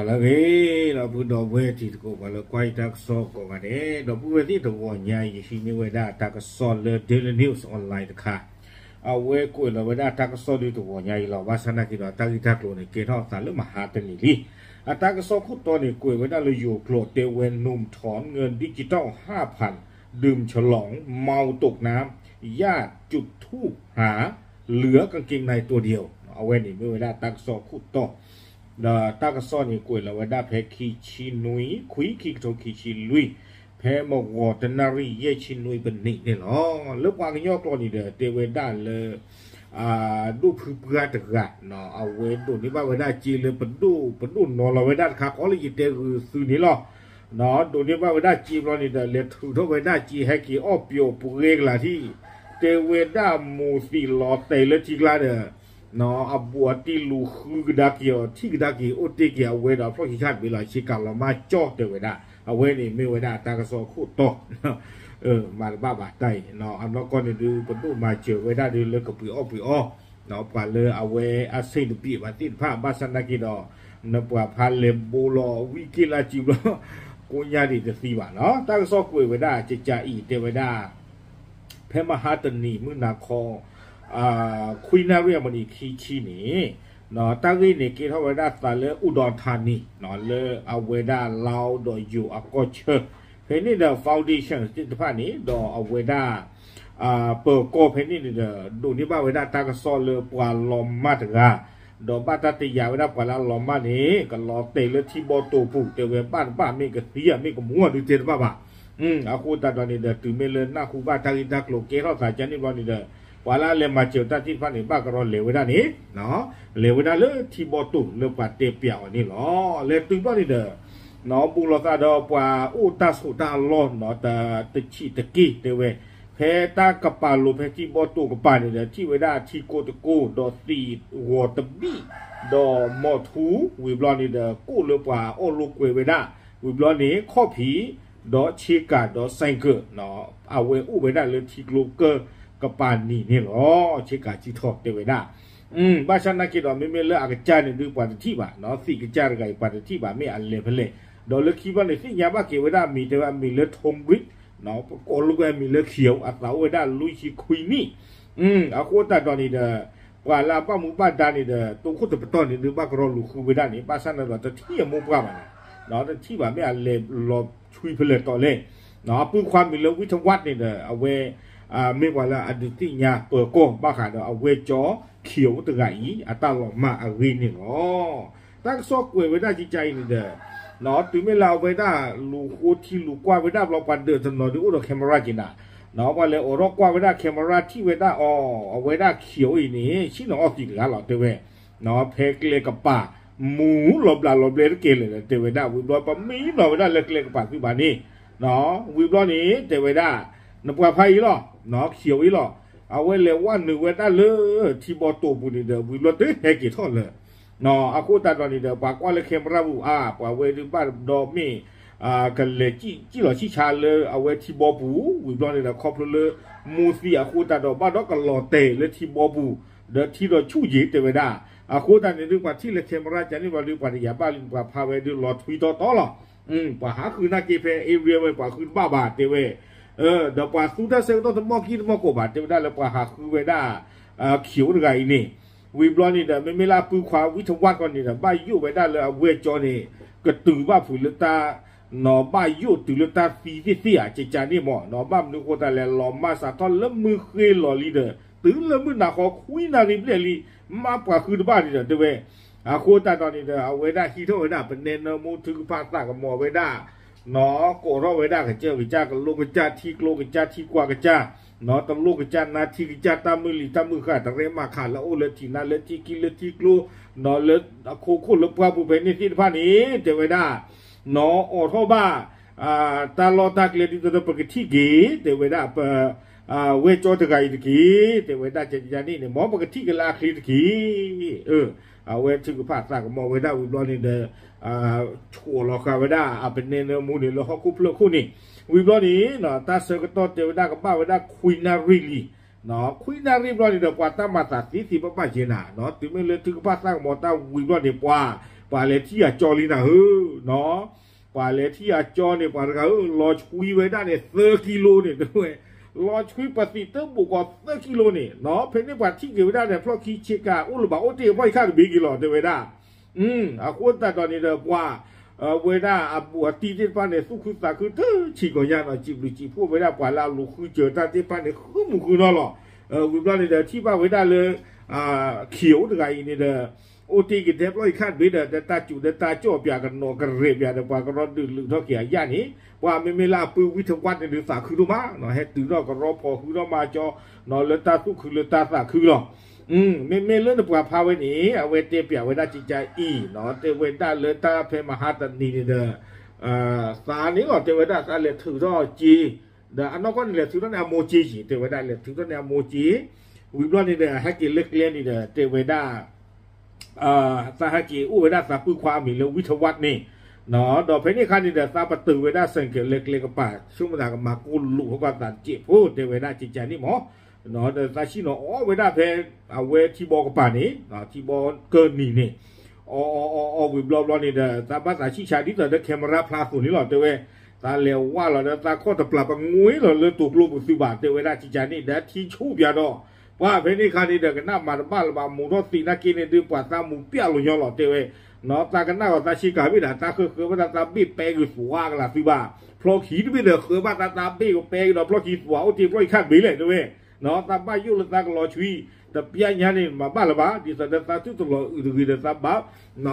လၢအဂ့ၤ ဒီပုၢ်ဒီဝဲၢ်တံၤသကိး ပှၤလၢကွၢ်ယတၢ်ကစီၣ်ကိးဂၤဒဲး, ဒီပုၢ်ဝဲၢ်သ့ၣ်တဂီၤညါအံၤ ယဟံးန့ၢ်ဝဲဒၣ်တၢ်ကစီၣ်လၢ Daily News Online တခါ, အဝဲကွဲးလီၤဝဲဒၣ်တၢ်ကစီၣ်ဒုတဂီၤညါအံၤလီၤ. ဘၣ်ဆၣ်နာ်က့ဒီး တၢ်ဂ့ၢ်တၢ်ကျိၤန့ၣ် ကဲထီၣ်အသးလၢမဟါတနံၤလံ. အတၢ်ကစီၣ်ခိၣ်တီန့ၣ် ကွဲးဝဲဒၣ်လၢယိၤကျိာ် တဲဝဲ หนุ่มถอนเงินดิจิตอล ห้าพัน ดื่มฉลอง เมาตกน้ำ ญาติจุดธูปหา เหลือกางเกงในตัวเดียว အဝဲန့ၣ်မ့ၢ်ဝဲဒၣ်တၢ်ကစီၣ်ခိၣ်တီ, ဒီးတၢ်ကစီၣ်န့ၣ် ကွဲးလီၤဝဲဒၣ်ဖဲခံဆံနွံ ခွံ ခံကထိခံဆံလွံၢ်, ဖဲမဂီၤတနၣ်ရံၣ် ယဲၢ်ဆံနွံပနံးန့ၣ်လီၤ. လၢပှၤကညီကျိာ်န့ၣ်ဒီး တဲဝဲဒၣ်လၢ ဒိၣ်ဖုပှၢ်တဂၤ အဝဲဒိးန့ၢ်ဘၣ်ဝဲဒၣ်စ့လၢပဒိၣ် ပဒိၣ်နီၤလီၤဝဲဒၣ်တခါ ခီလၢယတဲဂုာ်သုန့ၣ်လီၤ. ဒိးန့ၢ်ဘၣ်ဝဲဒၣ်စ့ဘျီန့ၣ်ဒီး လဲၤထုးထီၣ်ဝဲဒၣ်စ့ ဟဲက့ၤအီၣ်ပျီပှဲၤကလၤထံၣ်, တဲဝဲဒၣ်မိၢ်သံးလီၤတဲာ်လၢထံကျါဒီး အဘူးအတံၢ်လူၤဃုကဒါက့ၤအီၤ ထံၣ်ကဒါက့ၤအိၣ်တ့ၢ်က့ၤအဝဲဒီး ဖျီၣ်ခံခါတဘ့ၣ်လီၤ ဆ့ကၤလီၤမၢ်ကၠီတဲဝဲဒၣ်. အဝဲန့ၣ်မ့ၢ်ဝဲဒၣ်တၢ်ကစီၣ်ခိၣ်တီ မၤတဘၣ်ဘၣ်တၢ်အံၤ အနီၢ်ကီၢ်န့ၣ်ဒုး ပဒိၣ်မၤစၢၤဝဲဒၣ်ဒုးလၢကပှ့ၤအီၣ်ပှ့ၤအီ ပှၤလၢအဝဲအဆင်တပြေဘၣ်သ့ၣ်တဖၣ် ဘၣ်ဆၣ်နာ်က့ဒီး နပှၤဖးလဲၤဘိလီၤဝံၣ်က့ၣ်လၢစံာ်ဘျီ ကိညါဒံးတသံဘၣ်နီၤ. တၢ်ကစီၣ်ကွဲးဝဲဒၣ်ကကးအံၤ တဲဝဲဒၣ် ဖဲမဟါတနံၤ မုၢ်နၤခီ ခွံနၣ်ရံၣ်အမံးနံးခံဆံန့ၣ် တၢ်ဂ့ၢ်န့ၣ် ကဲထီၣ်ဝဲဒၣ်သးလၢအူဒီးထါနံၤ လၢအဝဲဒၣ်လါဒီးယိၤအကီၢ်ဆၢ ဖဲန့ၣ်ဒီး foundation သ့ၣ်တဖၣ်န့ၣ် ဒီးအဝဲဒၣ် ပၢၤကီၢ်ဖဲန့ၣ်န့ၣ်ဒီး ဒိးန့ၢ်ဘၣ်ဝဲဒၣ်တၢ်ကစီၣ်လၢပှၤလီၤမၢ်တဂၤ ဒီးဘၣ်တၢ်တယာ်ဝဲဒၣ်ပှၤလၢအလီၤမၢ်န့ၣ် ကလီၤတဲာ်လၢထံဘီတိာ်ပူၤ တဲဝဲဘၣ်တဘၣ်မ့ၢ်ကသံဧါ မ့ၢ်ကမူဧါဒုးတဲတဘၣ်ဘၣ်. အဃိသတးဒီးန့ၣ်ဒီး တုၤမ့ၢ်လၢနၢ်ဟူဘၣ်တၢ်ဂ့ၢ်တၢ်ကျိၤကဲထီၣ်သးကန့ၣ်ဘျီန့ၣ်ဒီး ပှၤလၢအလဲၤမၤစၢၤတၢ်သ့ၣ်တဖၣ်န့ၣ် ဘၣ်ကရီလဲၤဝဲဒၣ်န့ၣ် လဲၤဝဲဒၣ်လၢထံဘီတိာ်လၢပှၤတဲပျးအီၤန့ၣ်လီၤ. လဲၤတုၤဘျီန့ၣ်ဒီး ဘူးလိာ်သးဒီးပှၤအိၣ်တၢ်ဆိးတၢ်အလီၢ် တဆံးတက့ၢ်တဲဝဲ ဖဲတၢ်ကပာ်လိၤဖဲထံဘီတိာ်ကပၤန့ၣ်ဒီး ထံၣ်ဝဲဒၣ်ထံကိတကိ ဒီးသံးဂီၤတဘံၣ် ဒီးမီၢ်ထူ ဝံၤဘျီန့ၣ်ဒီး ကိၣ်လၢပှၤအီၣ်လိာ်ကွဲဝဲဒၣ် ဝံၤဘျီန့ၣ် ခီၣ်ဖံး ဒီးဆ့ကၤ ဒီးဆိုင်ကယ် အဝဲအိၣ်ဝဲဒၣ်လၢထံကျိကၢၢ်ကပၤနံၤန့ၣ်လီၤ. ဆ့ကၤ ဆ့ကၤထီၣ်တဲဝဲဒၣ် ဘၣ်ဆၣ်နာ်က့ဒီး မ့မ့ၢ်လၢအကစၢ်န့ၣ်ဒုး ပှၤတထံၣ်ဘၣ်, သံးကစၢ်တဂၤအံၤ ပှၤတထံၣ်ဘၣ် မ့ၢ်အလဲၤဖဲလဲၣ်. ဒီးလၢခံဘျီန့ၣ် သ့ၣ်ညါဘၣ်က့ၤဝဲဒၣ်အမံၤ တဲဝဲအမံၤလၢ ထိၣ်ဘြံး ပကိးလိာ်ကွဲအမံၤလၢ ခ့ၣ်ဧိၤ အသးအိၣ်ဝဲဒၣ်လွံၢ်ဆံခွံနံၣ်. အဃိသတးဒီးန့ၣ်ဒီး ပှၤလၢအဘၣ်မူဘၣ်ဒါန့ၣ်ဒီး တိခိၣ်တပတီၢ်န့ၣ်ဒုး ဘၣ်ကရီလူၤဃုဝဲဒၣ်န့ၣ် ဘၣ်ဆၣ်န့ၣ်ဒီး တထံၣ်အမိၢ်ပှၢ်ဘၣ်န့ၣ်, တထံၣ်ဘၣ်မ့ၢ်အလဲၤလီၤဆွံဖဲလဲၣ်တီၤလဲၣ်. အပုၢ်ခွါမံၤလၢ ဝံထဝးန့ၣ်ဒီး အဝဲ မ့ၢ်ပှၤလၢအဒုးသ့ၣ်ညါပၢၤကီၢ်ဘၣ်ဃးဒီး အဝဲကၠီ ခ့ၣ်ဧိၤတဂၤအံၤ အတၢ်လီၤမၢ်အဂ့ၢ်န့ၣ်လီၤ. တၢ်ကစီၣ်ကွဲးဝဲဒၣ်ကကါအံၤန့ၣ်ဒီး တုၤမ့ၢ်လၢအဝဲဒၣ်လူၤဃိထံလူၤကွၢ်ဝဲဒၣ်ဘျီ ပှၤဒၢးတနီၤဒုးအိၣ်ဒီး camera က့ၤနၤ, ပှၤလဲၤအိးထီၣ်ကွၢ်ဝဲဒၣ် camera ထံၣ်ဝဲဒၣ်အီၤ အဝဲဒၣ်ခ့ၣ်ဧိၤအံၤန့ၣ် ဆ့ၣ်နီၤအီၣ်သံးတဂၤလီၤ တဲဝဲ ဖဲကျဲကပၤ မူၤလီၤဘျးလီၤဘျဲတကဲလၢာ် တဲဝဲဒၣ် ဝံၤဘျီပမ့ၢ်နီၤဝဲဒၣ်လၢကျဲကပၤသုဘၣ်န့ၣ်, ဝံၤဘျီန့ၣ် တဲဝဲဒၣ် နပှၤဖးအံၤလီၤ, ခ့ၣ်ဧိၤအံၤလီၤ, အဝဲလဲၤဝဲနုာ်ဝဲဒၣ်လၢထံဘီတိာ်ပူၤန့ၣ်ဒီး ဝံၤဘျီတဟဲက့ၤထီၣ်လၢ အဃိသတးဒီးန့ၣ်ဒီး ပှၤကွၢ်လၢ camera ပူၤ အါ ပှၤဝဲဒုးဘၣ်ဒီးမ့ၢ် ကလဲၤစံၣ်လီၤဆံၣ်ဆါလၢအဝဲထံဘီပူၤ ဝံၤဘျီန့ၣ်ဒီး ခီဖျိလၢ မူၤသံးအဃိသတးဒီး ဘၣ်ဒီးကလီၤတဲာ်လၢထံဘီပူၤ ဒီးထံဒီးဆူၣ်ယံၤတဲဝဲဒၣ်. အဃိသတးန့ၣ်ဒုး ပှၤထံၣ်လၢ camera ကန့ၣ်ဘျီဒုး ပှၤတယာ်ဘၣ်လံ ပှၤဖးဝဲဒုးလီၤထွံတီတီလီၤ. ပှၤဟးဃုနာ်က့ဖဲ area ဝဲ ပှၤဃုတဘၣ်ဘၣ်တဲဝဲ, ဒီးပှၤသူတၢ်ဆၢကတီၢ်တမီၢ်ကံၢ်တမီၢ်ကိးဘၣ် တဲဝဲဒၣ်လၢပှၤဟးဃုဝဲဒၣ် ခ့ၣ်ဧိၤတဂၤအံၤန့ၣ်, ဝံၤဘျီန့ၣ်ဒီး မ့မ့ၢ်လၢအပုၢ်ခွါ ဝံထဝး ကီးန့ၣ်ဒီး ဘၣ်ယိၣ်ဝဲဒၣ်လၢအဝဲၢ်ကၠီန့ၣ် ကတုၤဘၣ်ဖုးလၢတၢ် နီၢ်ဘၣ်ယိၣ်တုၤလၢတၢ်သံသ့ၣ်သ့ၣ်ဧါ ကကါန့ၣ်မ့ၢ် နီၢ်ဘၣ်မနုၤဃိသတးလဲၣ် လီၤမၢ်စးထီၣ်လၢမုၢ်ဃ့လီၤလံဒီး တုၤလၢမုၢ်နၤဃီ ခွံနၣ်ရံၣ်ဘျဲၣ်လံ မ့ၢ်ပှၤဃုတဘၣ်န့ၣ်ဒီးတဲဝဲ. အဃိသတးဒီးန့ၣ်ဒီး အဝဲဒၣ်ဟံးထီၣ်ဝဲဒၣ် ပနဲနၢမူထုကဖၣ်သးကမီၤဝဲဒၣ် နီၢ်ကိးထီၣ်ဝဲဒၣ် ကစၢၢ်ကစၢ် ကလိကစၢ် ထံကျိကစၢ် ထံကွၢ်ကစၢ် နီၢ်တလိကစၢ် နါထံကစၢ် တၢ်မုၢ်လံၤတၢ်မုၢ်ဃၢ် တရဲၣ်မၤခးလၢအအိၣ်လၢထံးနါ လၢထံခံ လၢထံကျိ နီၢ်လၢအခိခိၣ်လၢပှၢ်ပူၤဖဲန့ၣ်သ့ၣ်တဖၣ်န့ၣ် တဲဝဲဒၣ် နီၢ်အိးထီၣ်ဘၣ် တၢ်လီၢ်တၢ်ကျဲဒ်သိးဒီးပကထံၣ်က့ၤ တဲဝဲဒၣ် ပ ဝဲၢ်ကၠီတဂၤအံၤတက့ၢ် တဲဝဲဒၣ် ကကါန့ၣ်န့ၣ် မ်ပကထံၣ်က့ၤလၢအချ့တက့ၢ်. အဝဲထုကဖၣ်သးကမီၤဝဲဒၣ်ဝံၤဘျီန့ၣ်ဒီး ဆိးလီၤဃာ်ဝဲဒၣ် အပနဲနၢမူန့ၣ်လၢဟီၣ်ခိၣ်ဖျၢၣ်ခိၣ်န့ၣ် ဝံၤဘျီန့ၣ် တၢ်ဆၢကတီၢ်တဲဝဲဒၣ်ကဘၣ်ဝဲဒၣ်ခွံနၣ်ရံၣ်လံ ခွံနၣ်ရံၣ်ဘျီန့ၣ်ဒီး ပှၤတၢ်မၤသးသ့သ့ဘၣ်ဘၣ်က့ၤနၤ တုၤမ့ၢ်လၢထုကဖၣ်သးကမီၤတၢ်ဝံၤဘျီန့ၣ် ပှၤ ပှၤလဲၤထံၣ်အကၠီလံနၤဧၢ, ပှၤလဲၤထံၣ်အကၠီန့ၣ် ပှၤတဂၤဧၢ လီၤဆွံဝဲဒၣ်န့ၣ် သၢကံလိန့ၣ် တဲဝဲ, လီၤဆွံပသံၣ်တဘိၣ်ကီးသၢကံလိန့ၣ်နီၤ, ဖဲန့ၣ်ပှၤထံၣ်က့ၤဝဲဒၣ်န့ၣ် ဖျီၣ်ခံဆ့ကၤ အိၣ်လၢၤဘၣ်အိၣ်တ့ၢ်ဖျီၣ်ခံခါတဘ့ၣ်က့ၤလီၤ တဲဝဲဒၣ်. အဃိသတးဒီးန့ၣ်ဒီးပှၤ ဝဲဒၣ်အဘူးအတံၢ်သ့ၣ်တဖၣ်န့ၣ် သူၣ်ခုသးခုတဆံးကီးညါနီၤ, စံးဘျုးစံးဖှိၣ်ဝဲဒၣ်ပှၤလၢအလူၤဃုစၢၤတၢ်သ့ၣ်တဖၣ်န့ၣ် ဃုမုၢ်ဃုနီၤလီၤ. ဝံၤဘျီန့ၣ်ဒီး ထံၣ်ဘၣ်ဝဲဒၣ်လၢ ခံအိၣ်တဂၤအံၤန့ၣ်ဒီး အိၣ်တ့ၢ်က့ၤထဲဖျီၣ်အံၤခါတဘ့ၣ်ဒီး တၢ်စူးဒီးတၢ်ကၠီၣ်ပၠးကနီၤကရဲးပၠးဒီး ပှၤကရီဒုးလုာ်ထီၣ်က့ၤအယၣ်န့ၣ် ပှၤမ့မ့ၢ်လၢအပုၢ်ဝံထဝၣ်န့ၣ်ဒုးသးခုဒိၣ်မးနီၤ, ဟဲတုၤထီၣ်ကရီဖီၣ်ဃုထီၣ်မၤကၠီနီၤ လၢတၢ်သူၣ်ခုလၢတၢ်သးခုလီၤ. မ့မ့ၢ်လၢနပှၤဖးဝဲန့ၣ် အဝဲတဲပၠးဝဲဒၣ်ကကါအံၤနီၤ, တဲဝဲဒၣ်လၢတၢ်ဖဲမဟါတနံၤန့ၣ်ဒီး သးန့ၣ်လီၤ တဲဝဲဒၣ်သးလဲၤထုးထီၣ်က့ၤ ဒီးအနီၢ်ကီၢ်န့ၣ် လဲၤထုးထီၣ်န့ၢ်အမိၢ်က့ယံၤ တဲဝဲဒၣ် လဲၤထုးထီၣ်န့ၢ်အမိၢ်က့, ဝံၤဘျီန့ၣ်ဒီး ဟဲက့ၤလၢကျဲန့ၣ်ဒီး တဲဝဲဒၣ် သးဟဲက့ၤအိၣ်ဝဲဒၣ်သးပုၢ်ခွါအမံၤလၢဝံထဝၣ်န့ၣ်, ဒီးဖဲန့ၣ်အခါန့ၣ်ဒီး သးပတုာ်ဝဲဒၣ်စဲးကဲးလၢကျဲကပၤ ဆိကမိၣ်သးကမၤကိၢ်လိာ်ဟီၣ်ကီၢ်သးတစဲးဖိ တဲဝဲဒၣ်ကကါန့ၣ်မး, ဒီးသးဆ့ၣ်နီၤအီၣ်ဝဲဒၣ်ဖဲ အဝဲထံဘီကပၤန့ၣ် ထံဘီကၢနံၤန့ၣ် အီၣ်အီၣ်အီၣ်အီၣ်ဝံၤဘျီဘျီန့ၣ်ဒီး သးဘၣ်သးဆံၣ်ဆါဒ်သိးဒီး camera ဖျါအသိးန့ၣ်လီၤ တဲဝဲ, သးလဲၤဝၢ်လီၤဒီးသးခီၣ်တပျၢ်ပငွ့လီၤလၢတိာ်ကျိပူၤသုဘၣ် တဲဝဲဒၣ်ကကါန့ၣ် ဒီးထံဆူၣ်ပၠးဒီး ပှၤဖဲန့ၣ်အခါန့ၣ်ဒီး ကနၣ်မၤတဘၣ်လၢၤဘၣ် မူထီၣ်သံးနာ်က့န့ၣ်ဒုး ပှၤသးမူပျၢ်လီၤညီလီၤ တဲဝဲ, သးကနၣ်ဂီၤသးဆ့ကၤဘ့ၣ်ဒီး သးဃၢဃၢဘၣ်သးသးဘ့ၣ်ပဲက့ၤသွါကလၤသုဘၣ်, ဖျီၣ်ခံတဘ့ၣ်ဒီး ဃၢဘၣ်သးသးဘ့ၣ်ကပဲက့ၤဒီး ဖျီၣ်ခံသွါအိၣ်တ့ၢ်ဖျီၣ်ခံခါတဘ့ၣ်လဲၣ် တဲဝဲ သးဘၣ်ယိၣ်လၢသးကလီၤဆွံ တပျၢ်ညါန့ၣ် မၤဘၣ်လၢၤဘၣ် ဒ်သိးဒီးသးသုတလီၤအုးတဂ့ၤဒီး သးဘၣ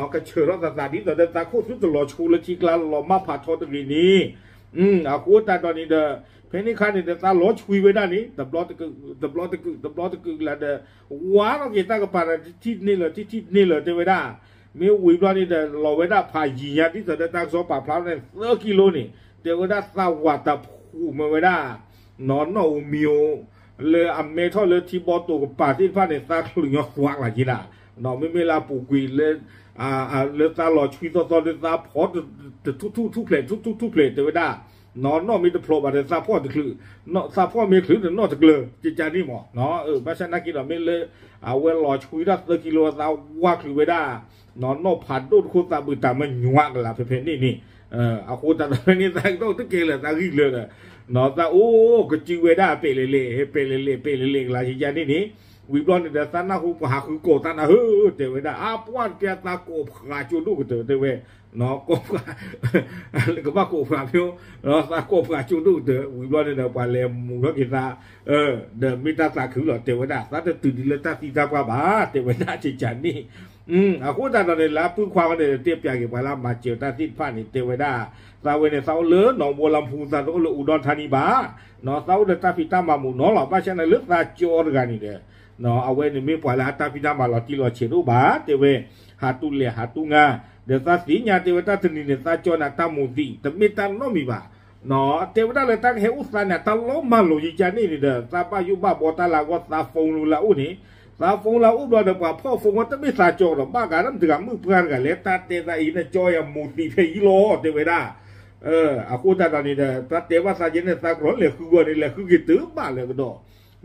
်ကဆၢထီၣ်သးသး ဒ်သိးဒီးသးခိၣ်သုတလီၤဆိလၢထံကျါလီၤမၢ်ဖးထီတဂ့ၤန့ၣ်, အဃိသတးဒီးန့ၣ်ဒီး ဖဲန့ၣ်အခါန့ၣ်ဒီး သးလီၤဆွံဝဲဒၣ်န့ၣ် တဘျီတကုာ် တဘျီတကုာ် တဘျီတကုာ်လၢဒီး ဝါထီၣ်က့ၤတၢ်ကပၤဒီး တထံၣ်တန့ၢ်လၢၤ တထံၣ်တန့ၢ်လၢၤ တဲဝဲဒၣ်, မ့ၢ်ဝံၤဘျီန့ၣ်ဒီး လီၤဝဲဒၣ်ဖးယံၤညါ ဒ်သိးဒီးတၢ်ကစီၣ်ပာ်ဖျါန့ၣ် သၢကံလိန့ၣ် တဲဝဲဒၣ်သးဝးတဖှူးမ့ၢ်ဝဲဒၣ် နီၢ်နီၢ်ဧိၤမံၤဧိၤ လၢအမဲထီၣ်လၢထံဘီတိာ်ကပၤသ့ၣ်တဖၣ်န့ၣ် သးချုးညီသွါကလၤက့ၤဒၣ်, မ့မ့ၢ်လၢအပူၤကွံာ်လၢ လၢသးလီၤဆွံသီသီလၢသးဖီၣ်တထူၣ်ထူၣ်ထူၣ်ဖျဲး ထူၣ်ထူၣ်ထူၣ်ဖျဲး တဲဝဲဒၣ်, နီၢ်နီၢ်မ့ၢ်တဖျိးဘၣ်ဒီးသးဖီၣ်တချုး, သးဖီၣ်မ့ၢ်ချုးဒီးနီၢ်တကျၢၤ ကကါန့ၣ်မး, ဘၣ်ဆၣ်နာ်က့ဒီးမ့ၢ်လၢ အဝဲလီၤဆွံဒၣ်သၢကံလိ သးဝါချုးဝဲဒၣ် နီၢ်ဖးဒိၣ်တခိၣ်သးဘုးတၢ်မ့ၢ်ညွးကလၤဖဲဖဲန့ၣ်န့ၣ်, အဃိသတးဒီးဖဲန့ၣ်သးကတီၢ်တကဲလၢာ်သးဂံၢ်လၢာ်ဒီး သးအိၣ်ကစုဝဲဒၣ်ပဲာ်လဲၣ်လဲၣ် ပဲာ်လဲၣ်လဲၣ် ပဲာ်လဲၣ်လဲၣ်ကလၤ ကကါန့ၣ်န့ၣ်, ဝံၤဘျီန့ၣ်ဒီးသးနၢ်ဟူပှၤဟးဃုကိးသးနၤဧၢ တဲဝဲဒၣ် အါပှၢ်တပျၢ်သးကိးဖှးကၠိဒိၣ်ကတၢၢ် တဲဝဲ ကိးဖှး ကဘၣ်ကိးဖှးဖဲ သးကိးဖှးကၠိဒိၣ်ကတၢၢ် ဝံၤဘျီန့ၣ်ဒီး ပှၤလဲၤမူထီၣ်က့ၤသး ဒီးမ့ၢ်တၢ်သးခုလီၤ တဲဝဲဒၣ် သးတတုၤဒံးလၢတၢ်သံတၢ်ပှၢ်ဘၣ် တဲဝဲဒၣ်ကကါန့ၣ်, အဃိသတးဒီးန့ၣ် လၢအပုၢ်ခွါဝဲန့ၣ် တဲပၠးက့ၤပှၤလၢအမၤစၢၤတၢ်သ့ၣ်တဖၣ်န့ၣ် တဲဝဲဒၣ်, သးဝဲန့ၣ် သးအိၣ်လၢနီၢ်ဝီလါဖူ သးတအိၣ်လၢအူဒီထါနံဘၣ်, သးအိၣ်ဒီးတၢ်ဖံးတၢ်မၤမူးနီၤလီၤ ဘၣ်ဆၣ်န့ၣ်လၢသးကၠီတဂၤန့ၣ်ဒီး အဝဲန့ၣ်မ့ၢ်ပှၤလၢအတၢ်ဖံးတၢ်မၤလီၤတံၢ်လီၤဆဲးတအိၣ်ဘၣ် တဲဝဲ, ဟးတူၢ်လဲၤဟးတူၢ်ငါ, ဒီးသးသ့ၣ်ညါတဲဝဲတၢ်တနံၤန့ၣ် သးကၠီန့ၣ် တၢ်မူးသံး တမ့ၢ်တၢ်နီတမံၤဘၣ် တဲဝဲဒၣ်လၢတၢ်ကဟဲအိၣ်သးန့ၣ် တၢ်လီၤမၢ်လိာ်ယကါန့ၣ်န့ၣ်ဒီး သးဘၣ်ယိၣ်ဘၣ်ဘီတၢ်လၢအဂီၢ် သး phone လၢအအိၣ်န့ၣ်, သး phone လၢအအိၣ်ဘျီဒီး ပှၤဖီၣ် phone ဝဲတမ့ၢ်သးကၠီဒီး ဘၣ်ဂၤတမတဂၤမုၣ်ပှၢ်တဂၤလဲၣ် တၢ်တဲသးအံၤန့ၣ် ကၠီယၤမူးသံးဖဲအံၤလီၤ တဲဝဲဒၣ် အဃိသတးဒီးန့ၣ်ဒီး သးတဲဘၣ်သးကဲန့ၣ် သးကရီလဲၤဃုဂီၢ်န့ၣ် လဲၤဃုက့ၤတုၤဘၣ်လၢကဒီး, ဒီ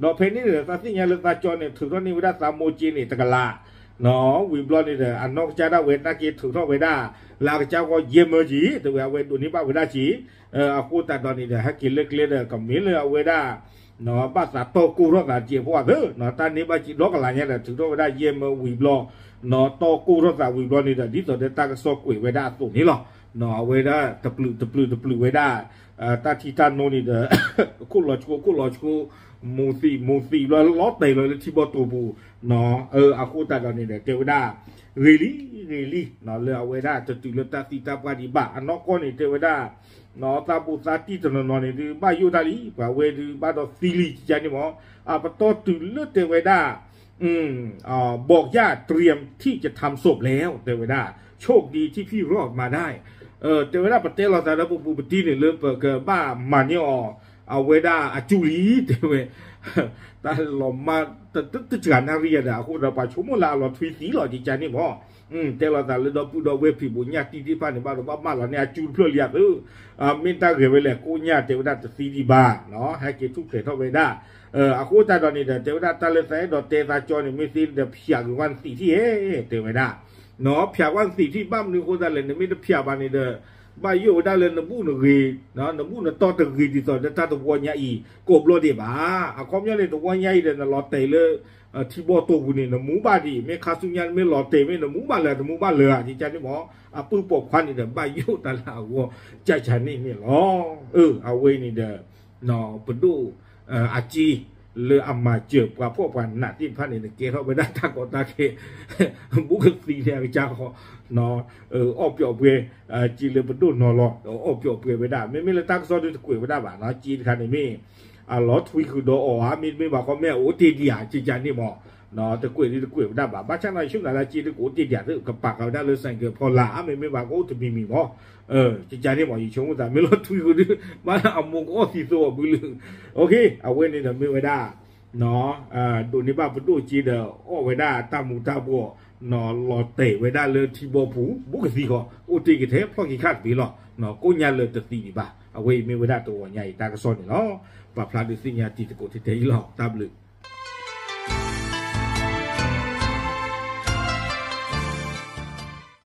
းဖဲန့ၣ်န့ၣ် သးသ့ၣ်ညါလၢသးကၠီန့ၣ် ထုးထီၣ်န့ၢ်ဝဲဒၣ်သးမိၢ်က့န့ၣ် တကလး, ဝံၤဘျီန့ၣ်ဒီး အနီၢ်ကစၢ်ဒၣ်ဝဲနာ်က့ထုးထီၣ်ဝဲဒၣ် လၢအကစၢ်ဂီၢ်ယဲၢ်မၢက့ၤ တဲဝဲအဝဲဒိးန့ၢ်ဘၣ်ဝဲဒၣ်က့ၤ, အဃိသတးဒီးန့ၣ်ဒီး ဟဲက့ၤလၢကျဲဒီး ကမ့ၢ်လၢအဝဲဒၣ် ဘၣ်သးတီၢ်ကိၢ်ထီၣ်သးတကဲးဖိအသၢ, တၢ်န့ၢ်ဘၣ်က့ၤဒီကလးညါဒီး ထုးထီၣ်ဝဲဒၣ်ယဲၢ်မၢဝံၤဘျီ, တီၢ်ကိၢ်ထီၣ်သးဝံၤဘျီန့ၣ်ဒီး ဒ်သိးဒီးတၢ်ကစီၣ်ကွဲးဝဲဒၣ်အသိးန့ၣ်လီၤ. အဝဲဒၣ်တပျုာ်တပျုာ်တပျုာ်ဝဲဒၣ် တၢ်ထံတၢ်နိန့ၣ်ဒီး ခိၣ်လီၤဆိ ခိၣ်လီၤဆိ မူးသံး မူးသံးဘျီလီၤတဲာ်လီၤလၢထံဘီတိာ်ပူၤ, အဃိသတးဒီးန့ၣ်ဒီး တဲဝဲဒၣ် ဂ့ၤလံ ဂ့ၤလံ လၢအဝဲဒၣ်တတုၤလၢတၢ်သံတၢ်ပှၢ်ဒံးဘၣ် အနီၢ်ကီၢ်န့ၣ် တဲဝဲဒၣ် သးဘူးသးတံၢ်တနီၤနီၤန့ၣ်ဒုး ဘၣ်ယိၣ်တၢ်လံ ပှၤဝဲဒုးဘၣ်ဒီးသံလံ ကကါန့ၣ်မး, အပတီၢ်တုၤလၢတဲဝဲဒၣ် บอกญาติเตรียมที่จะทำศพแล้ว တဲဝဲဒၣ် โชคดีที่พี่รอดมาได้ တဲဝဲဒၣ် ပတဲလိာ်သးဒီးပဘူးပတံၢ်န့ၣ်လၢပကဘၣ်မၤန့ၢ်အီၤ အဝဲဒၣ်အကၠူလံ တဲဝဲ တၢ်လီၤမၢ် တစှၤနၣ်ရံၣ်ယၤဒီး အဃိဒီးပှၤဆိကမိၣ်လၢအလီၤထွံသံလီၤ ကကါန့ၣ်မး, တဲလိာ်သးလၢဒီပုၢ်ဒီဝဲၢ်ဖံးဘူးညၣ်တံၢ်သ့ၣ်တဖၣ်န့ၣ် ဘၣ်ဒီးဘၣ်မၢလီၤန့ၢ်အကၠူတဖျၢၣ်လံအသၢ, မ့ၢ်တၢ်ဂဲၤဝဲလဲၣ် ကိးညၣ်တဲဝဲဒၣ်တသံဒံးဘၣ်, ဟဲက့ၤထူၣ်ဖျဲးထီၣ်ဝဲဒၣ်, အဃိသတးဒီးန့ၣ်ဒီး တဲဝဲဒၣ်တၢ်လၢသးအဲၣ်ဒိးတဲသးကၠီန့ၣ် မ့ၢ်သ့ဒီးဖျးက့ၤဝဲနသံးထံၣ်ဧဲ တဲဝဲဒၣ် ဖၠးကွၢ်နသံးထံၣ် ဘၣ်မနုၤအဃိသတးလဲၣ် နမ့ၢ်တဖၠးဘၣ်န့ၣ်ဒီး ဘၣ်ယိၣ်ဝဲဒၣ်လၢနဘူၣ်နဂ့ၤ, နဘူၣ်နတီတဂ့ၤဒ်သိးဒီးတၢ်တဝီညါအံၤ ကိးဘျီဒံးဘၣ်. အခီပညီန့ၣ် တဝီညါအံၤဒီး နလီၤတဲာ်လၢ ထံဘီၣ်တိၢ်ပူၤန့ၣ် နမူဘၣ်ဒံး, မ့ၢ်ခါဆူညါနမ့ၢ်လီၤတဲာ်မ့ၢ်နမူဘၣ်လၢၤ တမူဘၣ်လၢၤဧါ ကကန့ၣ်မး, အပုၢ်ပိာ်ခွါန့ၣ်ဒီး ဘၣ်ယိၣ်တၢ်လၢအဂီၢ် ကကန့ၣ်န့ၣ်လီၤ. အဝဲန့ၣ်ဒီး ပဒိၣ် အက့ လၢအမၤစၢၤပှၤဖှီၣ်ပှၤနးသ့ၣ်တဖၣ်န့ၣ် နကဲထီၣ်ဝဲဒၣ်တၢ်ကီတၢ်ခဲ ဘူးကသံန့ၣ်အကစၢ်ဃီ အီၣ်ပျီၣ်ပှဲၤ က့လၢပဒိၣ်နီၤလီၤ အီၣ်ပျီၣ်ပှဲၤဝဲဒၣ် မ့မ့ၢ်လၢတၢ်ကစီၣ်ဒုတကွဲးဝဲဒၣ်ဘၣ်နီၤ က့တခါန့ၣ်မ့ၢ် အလီၤထွံဃုာ်ဒီးအီၤဧါ မ့တမ့ၢ်ဘၣ်ဃီ မ့ၢ်အအိၣ်တ့ၢ်ဒံးဧါ ကကန့ၣ်မး တကွဲးဒုတကွဲးဝဲဒၣ်ဘၣ် ဘၣ်ဆၣ်နီၤ ယဆိကမိၣ်လၢက့ဒုကအိၣ်တ့ၢ်ဒံး ကပာ်ဃာ်ဝဲဒၣ်လၢ ဆိုင်ကယ် ဖီလာ် မ့မ့ၢ်ဘၣ်ကအိၣ်တမံၤမံၤမး ကကန့ၣ်မး ယဆိကမိၣ်သး မ့ၢ်လီၤထွံဃုာ်ဒု ဘၣ်အမိၢ်ကအီၣ်သံသိအီၤဘုလၢ အဝဲန့ၣ်ဒီးမ့ၢ်ဝဲဒၣ် ဒိးန့ၢ်ဘၣ်ပဒိၣ်က့ဒီး အီၣ်ဝဲဒၣ်တၢ်မူၤတၢ်ဘှီၣ် လီၤတဲာ်ဝဲဒၣ်လၢထံဘီပူၤ ဘူးကသံဃီ အိၣ်တ့ၢ်ကထဲဖျီၣ်က့ၤခၣ်တဘ့ၣ်လီၤ ကိးညါလၢတသံဒံးဘၣ် အဝဲအံၤမ့ၢ်ဝဲဒၣ်တဝီညါအံၤတၢ်ကစီၣ်န့ၣ်လီၤ. ပာ်ဖျါဒုးသ့ၣ်ညါတံၤသကိးထဲထဲအံၤလီၤ တၢ်ဘျုး